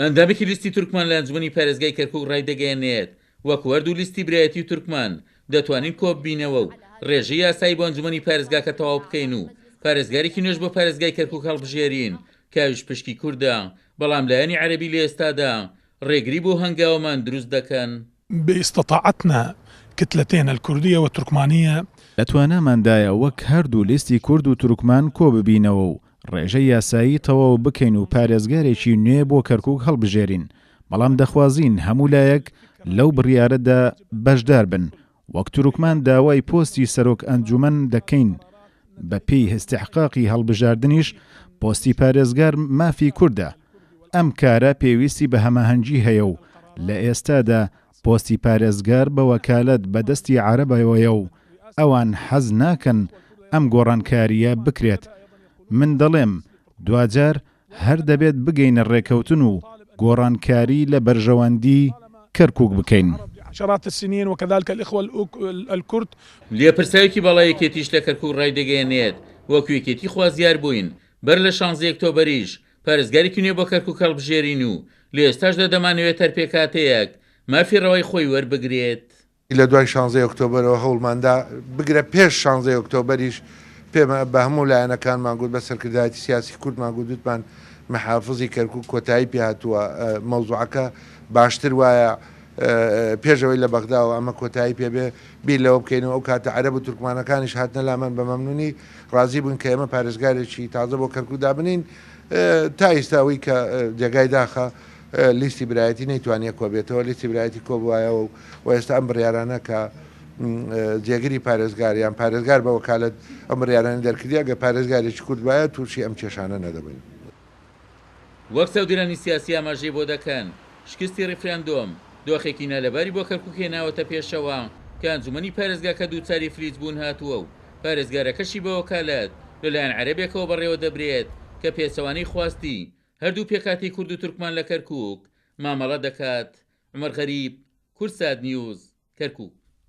ئەندامێکی لیستی تورکمان لە ئەنجومەنی پارێزگای کەرکوک ڕایدەگەیەنێت، وەکو هەردوو لیستی برایەتی و تورکمان دەتوانین کۆببینەوە و ڕێژەی یاسایی بۆ ئەنجومەنی پارێزگاکە تەواو بکەین و پارێزگارێکی نوێش بۆ پارێزگای کەرکوک هەڵبژێرین کە ئەویش پشکی کوردە، بەڵام لایەنی عەرەبی لە ئێستادا ڕێگری بۆ هەنگاوەمان دروست دەکەن. باستطاعتنا کتلتین الکردیە والترکمانیە. لە تواناماندایە وەک هەردوو لیستی کورد و تورکمان کۆببینەوە و ڕێژەی یاسایی تەواو بکەین و پارێزگارێکی نوێ بۆ کەرکوک هەڵبژێرین، بەڵام دەخوازین هەموو لایەک لەو بڕیارەدا بەشدار بن، وەک تورکمان داوای پۆستی سەرۆک ئەنجومەن دەکەین، بەپێی ئیستحقاقی هەڵبژاردنیش پۆستی پارێزگار مافی کوردە، ئەم کارە پێویستی بە هەماهەنگی هەیە و لە ئێستادا پۆستی پارێزگار بە وەکالەت بە دەستی عەرەبەوەیە و ئەوان حەز ناکەن ئەم گۆڕانکارییە بکرێت. من دەڵێم دواجار هەر دەبێت بگەینە ڕێکەوتن و گۆڕانکاری لە بەرژەوەندی کەرکوک بکەین. لێپرسراوێکی باڵای یەکێتیش لە کەرکوک ڕایدەگەیەنێت، وەکو یەکێتی خوازیار بووین بەر لە شانزەی ئۆکتۆبەریش پارێزگارێکی نوێ بۆ کەرکوک هەڵبژێرین و لە ئێستاشدا دەمانەوێت هەر پێکهاتەیەک مافی ڕەوای خۆی وەربگرێت. لە دوای شانزەی ئۆکتۆبەرەوە هەوڵماندا، بگرە پێش شانزەی ئۆکتۆبەریش پێمە بە هەموو لایەنەکانمان گوت، بە سەرکردایەتی سیاسی کوردمان گوت، وتمان محافزی کەرکوک کۆتایی پێهاتووە، مەوزوعەکە باشتر وایە پێش ئەوەی لە بەغداوە ئەمە کۆتایی پێ بێ بیر لەوە بکەینەوە، ئەو کاتە عەرەب و تورکمانەکانیش هاتنە لامان بە مەمنونی ڕازی بووین کە ئێمە پارێزگارێکی تازە بۆ کەرکوک دابنێین، تا ئیستا ئەوەی کە جێگای داخە لیستی برایەتی نەیتوانیە کۆبێتەوە، لیستی برایەتی کۆبوایەوە و ئێستا ئەم بڕیارانە کە جێگری پارێزگار یان پارێزگار بە وەکالەت ئەم بڕیارانەی دەرکردی ئەگەر پارێزگارێکی کورد بایە تووشی ئەم کێشانە نەدەبووین. وەک چاودێرانی سیاسی ئاماژەی بۆ دەکەن، شکستی ڕیفراندۆم دۆخێکی نالەباری بۆ کەرکوک هێناوەتە پێشەوە کە ئەنجومەنی پارێزگاکە دووچاری فلیج بوون هاتووە و پارێزگارەکەشی بە وەکالەت لەلایەن عەرەبێکەوە بەڕێوەدەبرێت کە پێچەوانەی خواستی هەردوو پێکهاتەی کورد و تورکمان لە کەرکوک مامەڵە دەکات. عومەر غەریب، کوردسات نیوز، کەرکوک.